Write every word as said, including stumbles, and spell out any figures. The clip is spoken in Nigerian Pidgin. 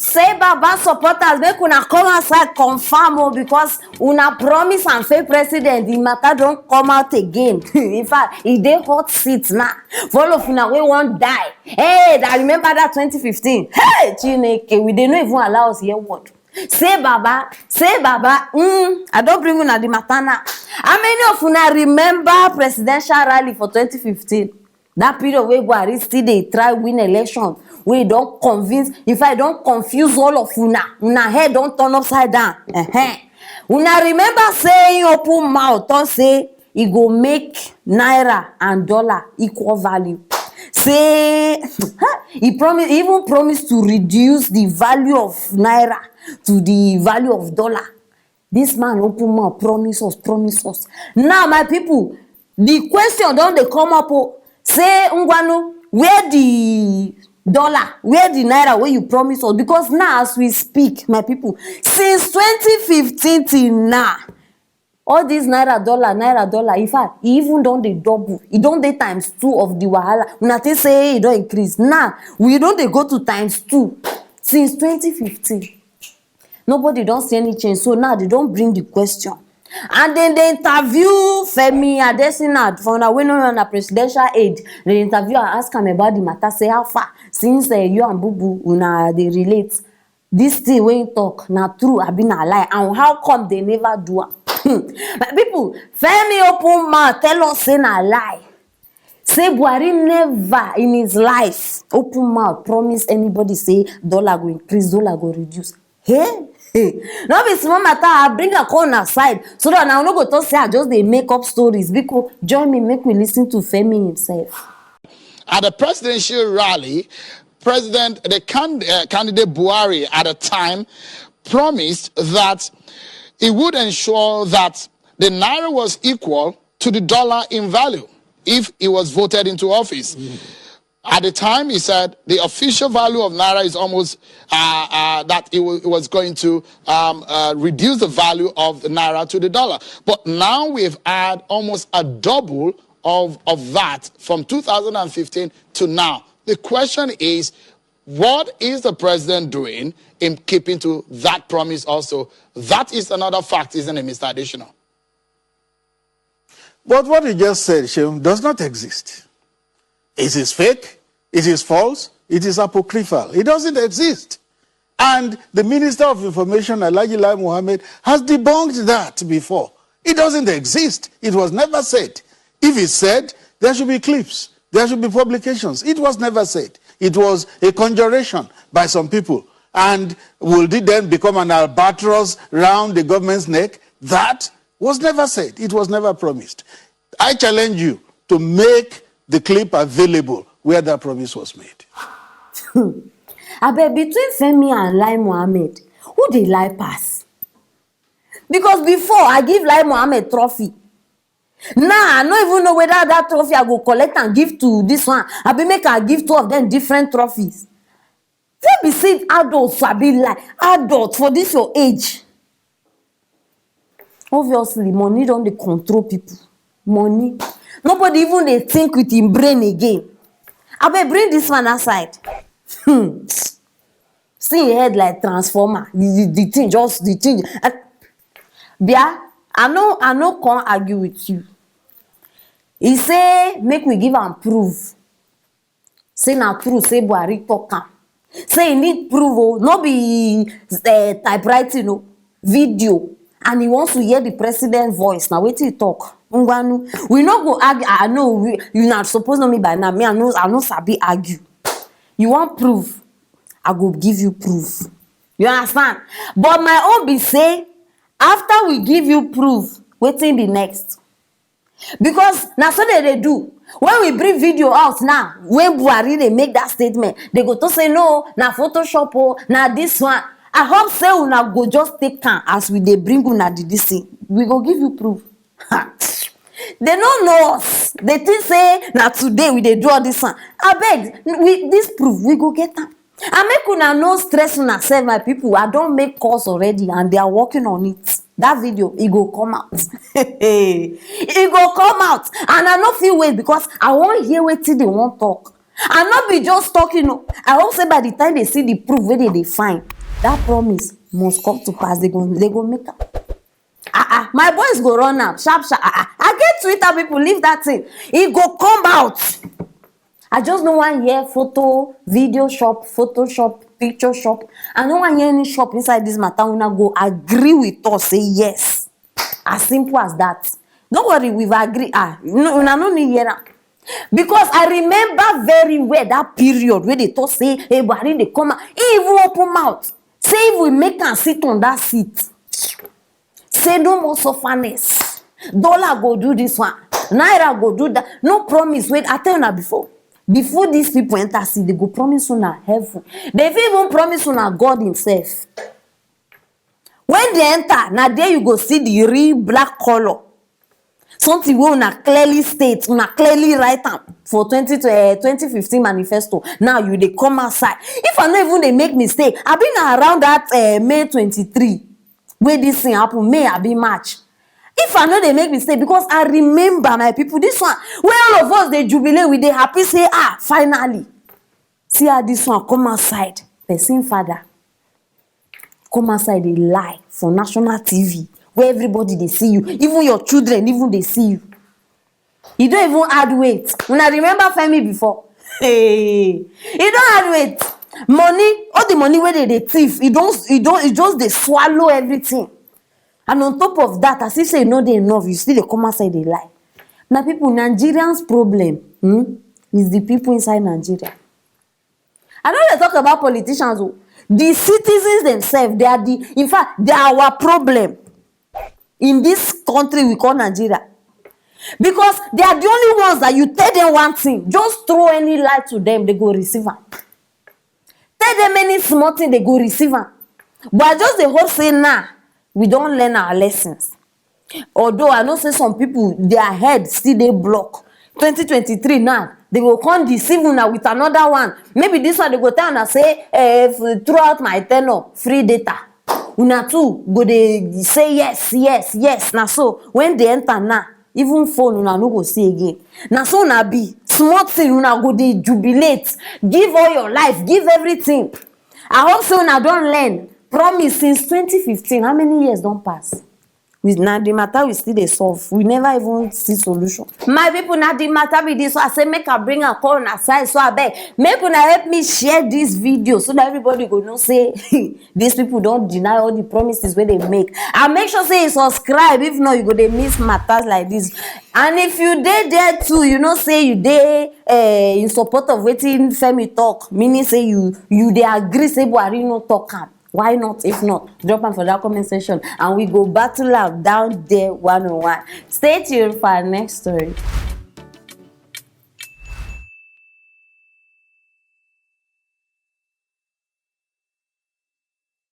Say Baba supporters, make una come outside confirm o, because una promise and fail president, the matter don come out again. In fact, e dey hot seat now. For all of una wey wan die, hey, I remember that twenty fifteen. Hey, Chineke, we dey no even allow us hear word. Say Baba, say Baba, mm, I don bring una the matter now. How many of una remember presidential rally for twenty fifteen? That period wey Buhari still dey try win election, wey e don convince, in fact, e don confuse all of una. Una head don turn upside down. Ehen. Una remember say he open mouth talk say e go make naira and dollar equal value. Say he promise, he even promise to reduce the value of naira to the value of dollar. This man open mouth, promise us, promise us. Now, my people, the question don dey come up o. Say, Ngwanu, where the dollar, where the naira wey you promise us? Because now, as we speak, my people, since twenty fifteen till now, all this naira, dollar, naira, dollar, in fact, e even don dey double. E don dey times two of the wahala. Una think say e don increase. Now, we don dey go to times two since twenty fifteen. Nobody don see any change. So now they don bring the question. And then they interview Femi Adesina, for una wey no know, na presidential aide. They interview and ask am about the matter, say how far since, eh, you and Bubu una dey relate. This thing wey he talk na true abi na lie, and how come they never do am? My people, Femi open mouth tell us say na lie. Say Buhari never in his life open mouth promise anybody say dollar go increase, dollar go reduce. Hey, hey. No be small matter. I bring a call on our side so that now no go talk say I just dey make up stories. Because join me, make we listen to Femi himself. At the presidential rally, President, the can, uh, candidate Buhari at the time promised that he would ensure that the naira was equal to the dollar in value if he was voted into office. At the time, he said the official value of naira is almost uh, uh, that it, wa- it was going to um, uh, reduce the value of the naira to the dollar. But now we've had almost a double of, of that from two thousand fifteen to now. The question is, what is the president doing in keeping to that promise also? That is another fact, isn't it, Mister Additional? But what you just said, Sheun, does not exist. It is fake, it is false, it is apocryphal. It doesn't exist. And the Minister of Information, Alhaji Lai Mohammed, has debunked that before. It doesn't exist. It was never said. If it's said, there should be clips, there should be publications. It was never said. It was a conjuration by some people. And will it then become an albatross round the government's neck? That was never said. It was never promised. I challenge you to make the clip available where that promise was made. Abeg, between Femi and Lai Mohammed, who dey lie pass? Because before, I give Lai Mohammed trophy. Now, I no even know whether that trophy I go collect and give to this one. I be make I give two of them different trophies. Wey be say adults sabi lie. Adult for this your age. Obviously, money don dey control people. Money. Nobody even dey think with him brain again. Abeg, bring this man outside. Hmm. See him head like transformer. The, the, the thing just, the thing. I, Bia, I no, I no come argue with you. He say make we give am proof. Say na true, say Buhari talk am. Say he need proof o, no be uh, typewriting o, video. And he wants to hear the president voice. Na wetin he talk. Ngwanu, we no go argue. I know we, you na suppose know me by now. Me, I know, I no sabi argue. You want proof? I go give you proof. You understand? But my own be say, after we give you proof, wetin be next? Because na so they dey do. When we bring video out now, when Buhari dey make that statement, they go to say no, na Photoshop o, na this one. I hope say una go just take am as we dey bring una the this thing. We go give you proof. Ha. They no know us. They think say na today we dey do all this one. Abeg, we this proof we go get am. And make una no stress una sef, my people. I don make calls already and they are working on it. That video, e go come out. E go come out. And I no fit wait because I wan hear wetin they wan talk. And not be just talking o. I hope say by the time they see the proof wey they dey find, that promise must come to pass. They go, they go make am. Ah ah, my boys go run am sharp sharp. Ah ah, I get Twitter people, leave that thing. E go come out. I just no wan hear photo, video shop, Photoshop, picture shop. I no wan hear any shop inside this matter. Una go agree with us, say yes. As simple as that. No worry, we've agreed. Ah, no, una no need hear am. Because I remember very well that period where they talk say, hey, Buhari dey come out. He even open mouth. Say if we make am sit on that seat, say no more sufferness. Dollar go do this one. Naira go do that. No promise. Wait, I tell una before. Before these people enter seat, they go promise una heaven. They fit even promise una God himself. When they enter, na there you go see the real black color. Something wey una clearly state, una clearly write am for twenty, eh, twenty fifteen manifesto. Now you dey come outside. If I no even dey make mistake, I been around that, eh, May twenty-three wey this thing happen, May abi March. If I no dey make mistake, because I remember, my people, this one wey all of us dey jubilate, we dey happy say, ah, finally. See how this one come outside, person father. Come outside dey lie for national T V where everybody dey see you, even your children even dey see you. You don even add weight. Una remember Femi before? Hey, you don add weight. Money, all the money wey they dey thief, e don, e don, e just dey swallow everything. And on top of that, as if say e no dey enough, you still dey come outside dey lie. My people, Nigerians problem, hmm, is the people inside Nigeria. I no dey talk about politicians o. The citizens themselves, they are the, in fact, they are our problem in this country we call Nigeria. Because they are the only ones that you tell them one thing, just throw any lie to them, they go receive am. Tell them any small thing, they go receive am. But I just dey hope say now we don learn our lessons. Although I know say some people, their head still dey block. Twenty twenty-three now, they go come deceive una with another one. Maybe this one they go tell una say, eh, f-, throughout my tenure, free data. Una too go dey say yes, yes, yes. Na so when they enter now, even phone una no go see again. Na so una be. Small thing una go dey jubilate. Give all your life, give everything. I hope say una don learn. Promise since twenty fifteen, how many years don pass? We, na the matter we still dey solve. We never even see solution. My people, na the matter be this. So I say make I bring am come una side. So abeg, make una help me share this video so that everybody go know say these people don deny all the promises wey they make. And make sure say you subscribe. If not, you go dey miss matters like this. And if you dey there too, you know say you dey, eh, in support of wetin Femi talk, meaning say you, you dey agree say Buhari no talk am. Why not? If not, drop am for that comment section and we go battle am down there one on one. Stay tuned for our next story.